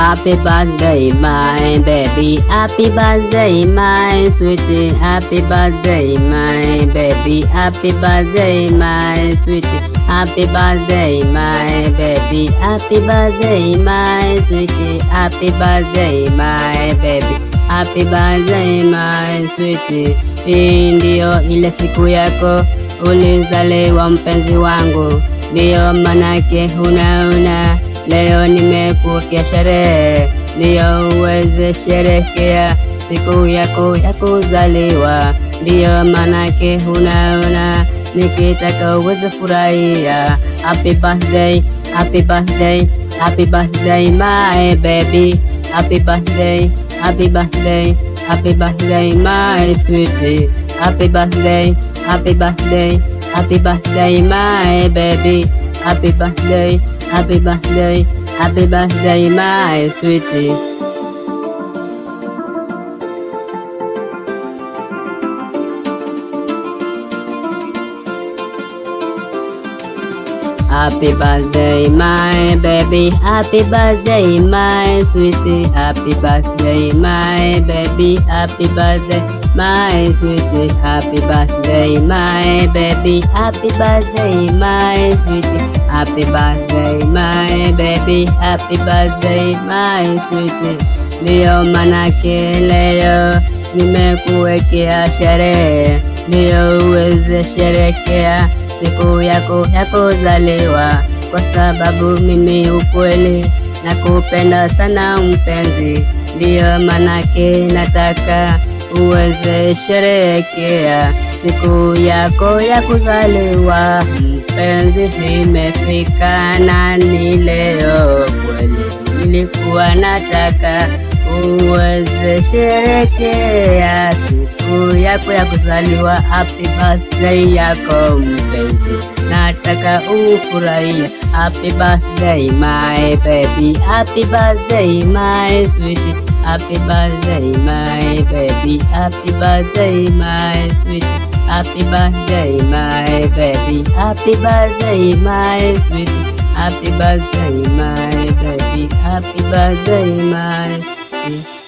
Happy birthday my baby, happy birthday my sweetie, happy birthday my baby, happy birthday my sweetie, happy birthday my baby, happy birthday my sweetie, happy birthday my baby, happy birthday my sweetie. Hii ndiyo ile siku yako ulizaliwa mpenzi wangu, ndiyo manake unaona leo nimekuwekea sherehe, ndiyo uweze sherehekea siku yako ya kuzaliwa, ndiyo manake unaona nikitaka uweze furahia. Happy birthday, happy birthday, happy birthday my baby, happy birthday, happy birthday, happy birthday my sweetie, happy birthday, happy birthday, happy birthday my baby, happy birthday, happy birthday, happy birthday my sweetie. Happy birthday my baby, happy birthday my sweetie, happy birthday my baby, happy birthday my sweetie, happy birthday my baby, happy birthday my sweetie, happy birthday my baby, happy birthday my sweetie. Ndiyo manake leo nimekuwekea sherehe, ndiyo uweze sherehekea siku yako ya kuzaliwa, kwa sababu mimi ukweli nakupenda sana mpenzi, ndiyo manake nataka uweze sherehekea siku yako ya kuzaliwa. Mpenzi, imefika na ni leo kweli nilikuwa nataka uweze sherehekea siku yako ya kuzaliwa. Happy birthday yako mpenzi, nataka ufurahie. Happy birthday my baby, happy birthday my sweetie, happy birthday my baby, happy birthday my sweetie, happy birthday my baby, happy birthday my sweetie, happy birthday my baby, happy birthday my sweetie.